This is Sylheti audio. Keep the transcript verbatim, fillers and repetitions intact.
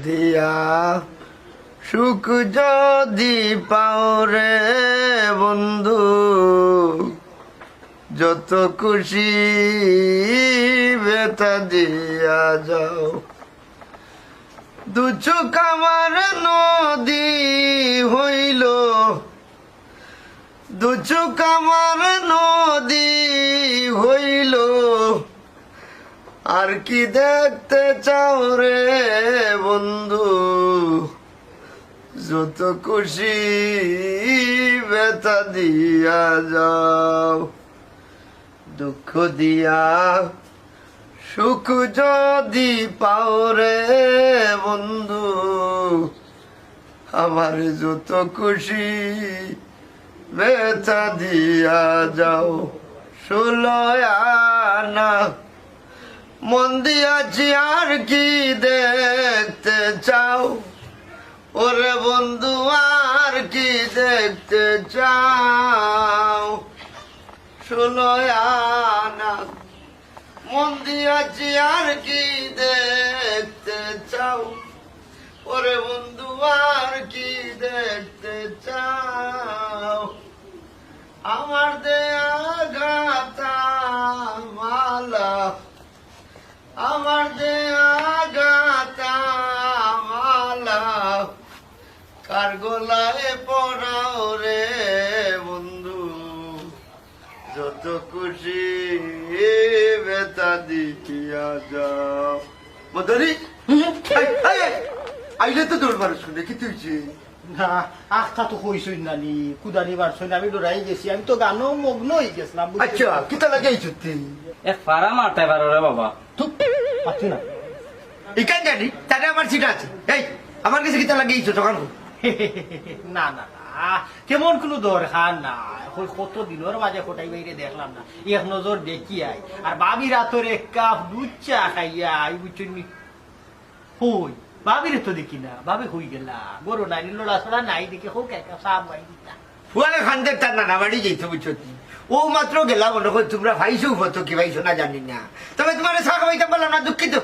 দিয়া সুখ যদি পাও রে বন্ধু, যত খুশি বেতা দিয়া যাও। দু চোখ আমার নদী হইল, দু চোখ আমার নদী হইল, আর কি দেখতে চাও রে বন্ধু? যত খুশি বেতা দিয়া যাও। দুঃখ দিয়া সুখ যদি পাও রে বন্ধু, আমার যত খুশি বেতা দিয়া যাও। ষোলো আনা মন দিয়াছি আর কি দেখতে চাও? ওরে বন্ধু, আর কি দেখতে চাও? ষোলো আনা মন দিয়াছি আর কি দেখতে চাও? ওরে বন্ধু, আর কি দেখতে চাও? আমার দেয়া গাতা মালা, আমার দেয়া গাতা মালা, কার গলায় পরাও রে বন্ধু? যত খুশি বেতা দিয়া যাও। মদরি, এই, এই, এই, আইলে তো দৌড় মারো শুনে, কি তুই যে? না, আখতা তো কইছইন নানি, কুদানি মারছইন, আমি ডরাই গেছি, আমি তো গানো মগ্ন হয়ে গেছিলাম, বুঝলি? আচ্ছা, কিতা লাগাইছ তুই? এক ফাড়া মারতে পারো রে বাবা। চুপ, পাচ্ছি না। ইখান জানি, তারে আমার সিট আছে। এই, আমার কাছে কিতা লাগাইছ তখন? না, না, না, তেমন কোনো দরকার না। এখন কত দিনের মাঝে কোটাই বাইরে দেখলাম না, এক নজর দেখি আই। আর ভাবির আতর এক কাপ দুধ চা খাইয়া আই, বুঝছইন নি? কই, ভাবিরে তো দেখি না, ভাবি কই গেলা? গরু নাইলে লড়াচড়া নাই দেখি, হোক এক কাপ চা বাই দিতা। ওয়ালে খান্দের তার নানা বাড়ি যাইতো, বুঝছো নি? ও মাত্র গেলা, মনে করি তোমরা পাইছো, কত কি পাইছো না জানি না, তবে তোমার চা খাওয়াইতাম পারলাম না, দুঃখিত।